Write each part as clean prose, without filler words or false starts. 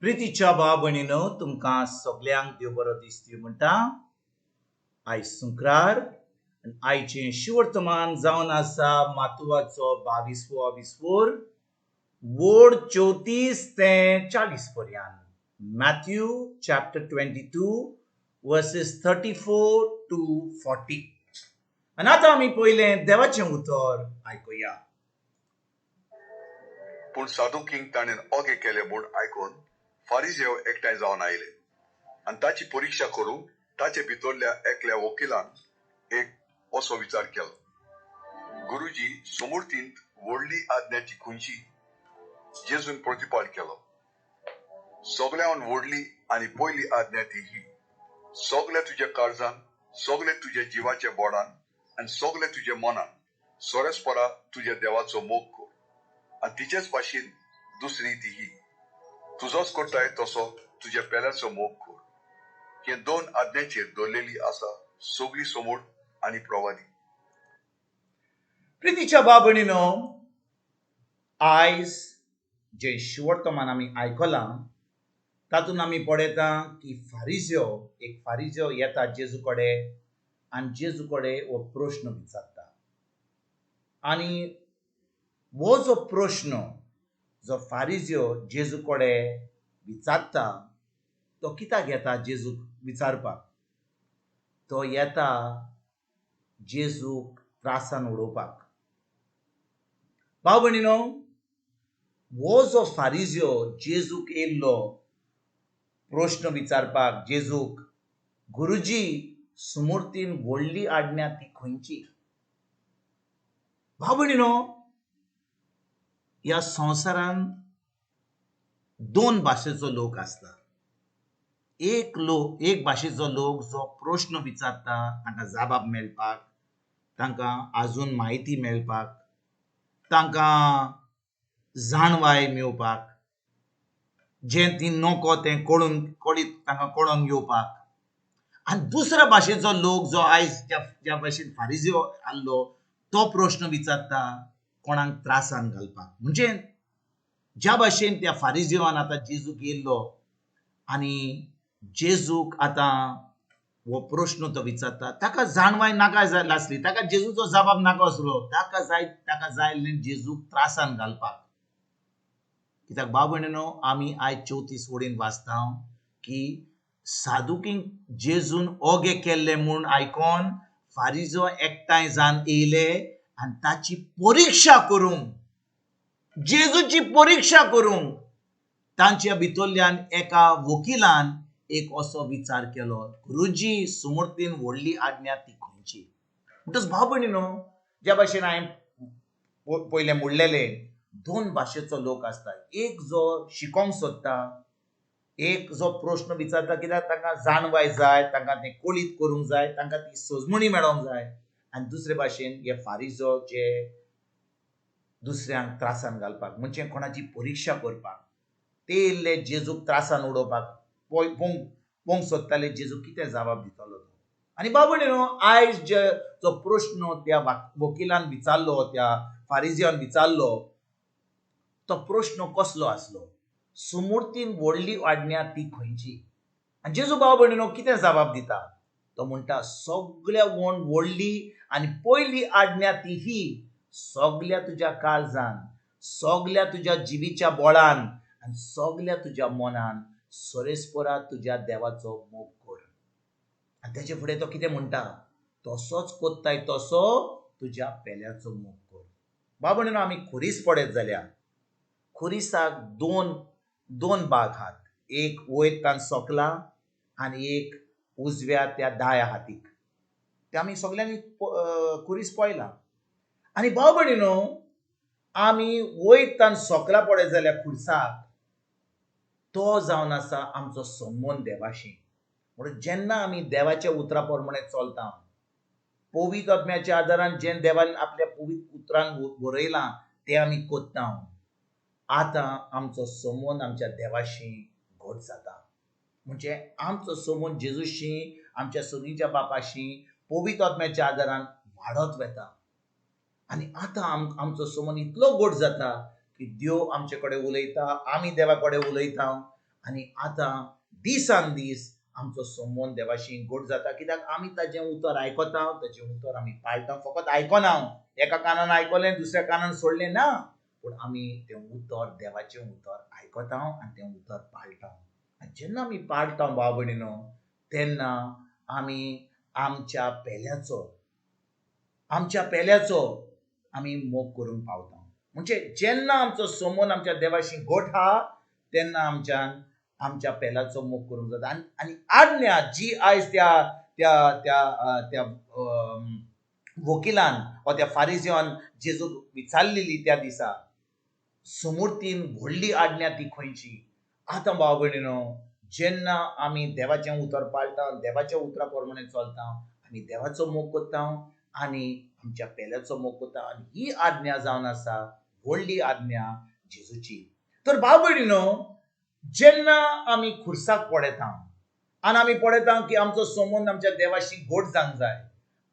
प्रितीच्या भाव भयणीनो, तुमकां सगल्यांक देव बरो दीस दिवं म्हणटा. आयज सुंक्रार आनी आयचें शिवर्तमान जावन आसा मातुवाचो 22वो विस्वोर, वोड 34 ते 40 पर्यंत. Matthew chapter 22 verses 34 to 40. आनी आतां आमी पयलें देवाचें उतर आयकुया. पूण सादुकींक ताणें ओगे केले म्हूण आयकून फारिजेव एकठांय जावन आयले आनी ताची परिक्षा करूंक ताचे भितरल्या एकल्या वकिलान एक असो विचार केलो, गुरुजी, सुमूर्तींत व्हडली आज्ञाची खंयची? जेजून प्रतिपाल केलो, सगळ्यान व्हडली आनी पयली आज्ञा ती ही, सगल्या तुज्या काळजान, सगळे तुज्या जिवाच्या बोडान आनी सगळे तुज्या मनान सोरेस्परा तुज्या देवाचो मोग कर. आनी तिचेच भाशेन दुसरी ती ही, तुजोच करताय तसो तुज्या पेल्याचो मोग कर. हे दोन आज्ञाचेर दवरलेली आसा सगळी समूळ आनी प्रवादी. प्रितीच्या भाव भयणीनो, आयज जें शिवर्तमान आमी आयकलां तातूंत आमी पळयता की फारिज्यो, एक फारिज्यो येता जेजू कडेन आनी जेजू कडेन हो प्रश्न विचारता. आनी हो जो प्रश्न जो फारिज्यो जेजू कडेन विचारता तो कित्याक येता जेजूक विचारपाक? तो येता जेजूक त्रासान उडोवपाक. भाव भयणीनो, हो जो फारिज्यो जेजूक येयल्लो प्रश्न विचारपाक, जेजूक, गुरुजी, सुमूर्तीन व्हडली आज्ञा ती खंयची? भाव भयणीनो, ह्या संवसारान दोन भाशेचो लोक आसता. एक लोक, एक भाशेचो लोक जो प्रश्न विचारता तांकां जाबाब मेळपाक, तांकां आजून म्हायती मेळपाक, तांकां जाणवाय मेळपाक, जें ती नको तें कळून कळीत तांकां कळोन घेवपाक. आनी दुसऱ्या भाशेचो लोक जो आयज ज्या भाशेन फारिजियो आहलो तो प्रश्न विचारता कोणाक त्रासान घालपाक. म्हणजे ज्या भाशेन त्या फारिजियोन आतां जेजूक येयल्लो आनी जेजूक आतां हो प्रश्न तो विचारता, ताका जाणवाय नाका आसली, ताका जेजूचो जबाब नाका आसलो, ताका जाय आसलें जेजूक त्रासान घालपाक. कित्याक भाव भयणीनो, आमी आयज 34 वडीन वाचता की सादुकींक जेजून ओगे केल्ले म्हूण आयकोन फारिजो एकठांय जावन येयले आनी ताची परिक्षा करूंक, जेजूची परिक्षा करूंक तांच्या भितरल्यान एका वकिलान एक असो विचार केलो, गुरुजी, सुमूर्तीन व्हडली आज्ञा ती खंयची? म्हणटच भाव भयणीनो, ज्या भाशेन हांवें पयलें म्हणलेलें, दोन भाशेचो लोक आसता. एक जो शिकोंक सोदता, एक जो प्रश्न विचारता कित्याक तांकां जाणवाय जाय, तांकां तें कळीत करूंक जाय, तांकां ती सजमणी मेळोंक जाय. आनी दुसरे भाशेन हे फारिजो जे दुसऱ्यांक त्रासान घालपाक, म्हणजे कोणाची परिक्षा करपाक ते येयल्ले जेजूक त्रासान उडोवपाक, पळोवंक सोदताले जेजू कितें जबाब दितलो तो. आनी भाव भयणीनो, आयज जे जो प्रश्न त्या वकिलान विचारलो, त्या फारिजियान विचारलो, तो प्रश्न कसलो आसलो? सुमूर्तीन व्हडली आज्ञा ती खंयची? आनी जेजू भाव भयणीनो कितें जबाब दिता? तो म्हणटा, सगळ्या व्हडली आनी पयली आज्ञा ती ही, सगल्या तुज्या काळजान, सगल्या तुज्या जिवीच्या बोळान आनी सगल्या तुज्या मनान सोरेस्परा तुज्या देवाचो मोग कर. आनी तेजे फुडें तो कितें म्हणटा? तसोच कोत्ताय तसो तुज्या पेल्याचो मोग कर. भाव भयणीनो, आमी खुरीस पळयत जाल्यार खुरिसाक दोन भाग आहात, एक वयर तान सोकला आनी एक उजव्या त्या दाया हातीक. ते आमी सगल्यांनी खुरीस पळयला. आनी भाव भयणीनो, आमी वयर तान सोकला पळयत जाल्यार खुरसाक तो जावन आसा आमचो संबंद देवाशी. म्हणून जेन्ना आमी देवाच्या उतरा प्रमाणे चलता, पवित्र आत्म्याच्या आदारान जें देवान आपल्या पवित्र उतरान बरयलां तें आमी कोत्ता, आतां आमचो संबंद आमच्या देवाशी घट जाता. म्हणजे आमचो संबंद जेजूशी, आमच्या सगळींच्या बापाशी पवित्र आत्म्याच्या आदारान वाडत वता. आनी आतां आमचो संबंद इतलो घट जाता की देव आमचे कडेन उलयता, आमी देवा कडेन उलयता आनी आतां दिसान दीस आमचो संबंद देवाशी गोड जाता, कित्याक आमी ताजें उतर आयकता, ताजें उतर आमी पाळटा. फकत आयकना, एका कानान आयकलें दुसऱ्या कानान सोडलें ना, पूण आमी तें उतर देवाचें उतर आयकता आनी तें उतर पाळटा. आनी जेन्ना आमी पाळटा भाव भयणीनो, तेन्ना आमी आमच्या पेल्याचो आमी मोग करूंक पावता. म्हणजे जेन्ना आमचो संबंद आमच्या देवाशी गोठ आहा तेन्ना आमच्यान आमच्या पेल्याचो मोग करूंक जाता. आनी आज्ञा जी आयज त्या त्या त्या त्या वकिलान वा त्या फारिजियान जेजूक विचारलेली त्या दिसा, समूर्तीन व्हडली आज्ञा ती खंयची? आतां भाव भयणीनो, जेन्ना आमी देवाचें उतर पाळटा, देवाच्या उतरा प्रमाणे चलता, आमी देवाचो मोग करता आनी आमच्या पेल्याचो मोग करता, आनी ही आज्ञा जावन आसा व्हडली आज्ञा जेजूची. तर भाव भयणीनो, जेन्ना आमी खुर्साक पळयता आनी आमी पळयता की आमचो संबंद आमच्या देवाशी गोड जावंक जाय,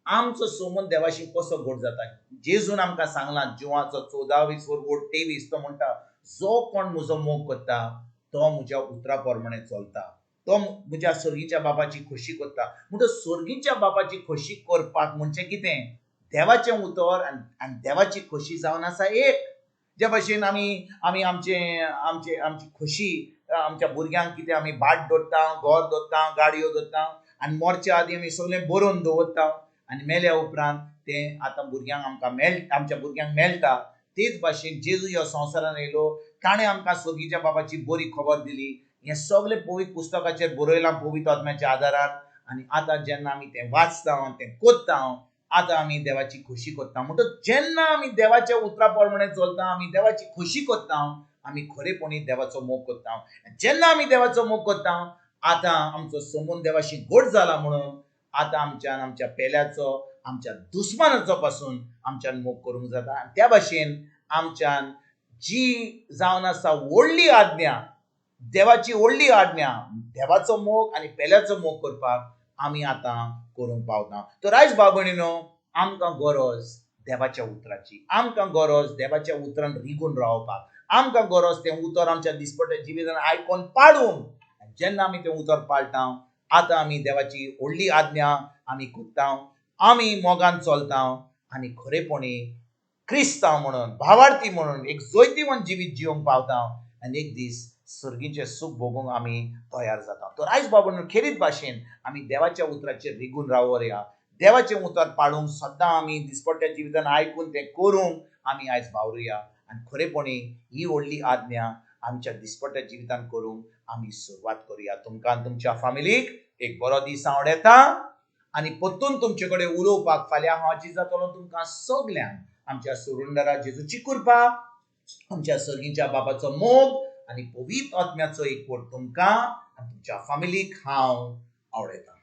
आमचो संबंद देवाशी कसो गोड जाता? जेजून आमकां सांगलां जुवाचो 14 वोर 23, तो म्हणटा जो कोण म्हजो मोग करता तो म्हज्या उतरा प्रमाणे चलता, तो म्हज्या सर्गीच्या बापाची खोशी करता. म्हणटच सर्गीच्या बापाची खोशी करपाक म्हणजे कितें? देवाचें उतर आनी देवाची खोशी जावन आसा एक. जे भाशेन आमी आमी आमचे आमचे आमची खोशी आमच्या भुरग्यांक कितें आमी भाट दवरता, घर दवरता, गाडयो दवरता आनी मरच्या आदीं आमी सगळें बरोवन दवरता आनी मेल्या उपरांत तें आतां भुरग्यांक आमकां आमच्या भुरग्यांक मेळटा. तेच भाशेन जेजू ह्या संवसारान येयलो, ताणें आमकां सर्गीच्या बाबाची बरी खबर दिली. हें सगळें पवित्र पुस्तकाचेर बरयलां पवित्र आत्म्याच्या आदारान. आनी आतां जेन्ना आमी तें वाचता तें करता, आतां आमी देवाची खोशी करता. म्हणटच जेन्ना आमी देवाच्या उतरा प्रमाणे चलता, आमी देवाची खोशी करता, आमी खरेपणी देवाचो मोग करता. जेन्ना आमी देवाचो मोग करता, आतां आमचो संबंद देवाशी गोड जाला म्हणून आतां आमच्यान आमच्या पेल्याचो, आमच्या दुस्मानाचो पासून आमच्यान मोग करूंक जाता. आनी त्या भाशेन आमच्यान जी जावन आसा व्हडली आज्ञा, देवाची व्हडली आज्ञा, देवाचो मोग आनी पेल्याचो मोग करपाक आमी आतां करूंक पावता. तर आयज भाव भयणीनो, आमकां गरज देवाच्या उतराची, आमकां गरज देवाच्या उतरान रिगून रावपाक, आमकां गरज तें उतर आमच्या दिसपट्ट्या जिवितान आयकोन पाडूंक. जेन्ना आमी तें उतर पाळटा, आतां आमी देवाची व्हडली आज्ञा आमी करता, आमी मोगान चलता आनी खरेपणी क्रिस्तांव म्हणून, भावार्थी म्हणून एक जैतिवंत जिवीत जिवंक पावता आनी एक दीस सर्गीचें सूख भोगूंक आमी तयार जाता. तर आयज बाबा खेरीत भाशेन आमी देवाच्या उतराचेर रिगून रावया, देवाचें उतर पाळूंक सद्दां आमी दिसपट्ट्या जिवितान आयकून तें करूंक आमी आयज वावरुया आनी खरेपणी ही व्हडली आज्ञा आमच्या दिसपट्ट्या जिवितान करूंक आमी सुरवात करुया. तुमकां तुमच्या फामिलीक एक बरो दीस आवडटा आनी परतून तुमचे कडेन उलोवपाक फाल्यां हांव हाजीर जातलो. तुमकां सगल्यांक आमच्या सुरुंदरा जेजूची कृपा, आमच्या सर्गीच्या बाबाचो मोग आनी पवित्र आत्म्याचो एकवट तुमकां आनी तुमच्या फामिलीक हांव आवडयतां.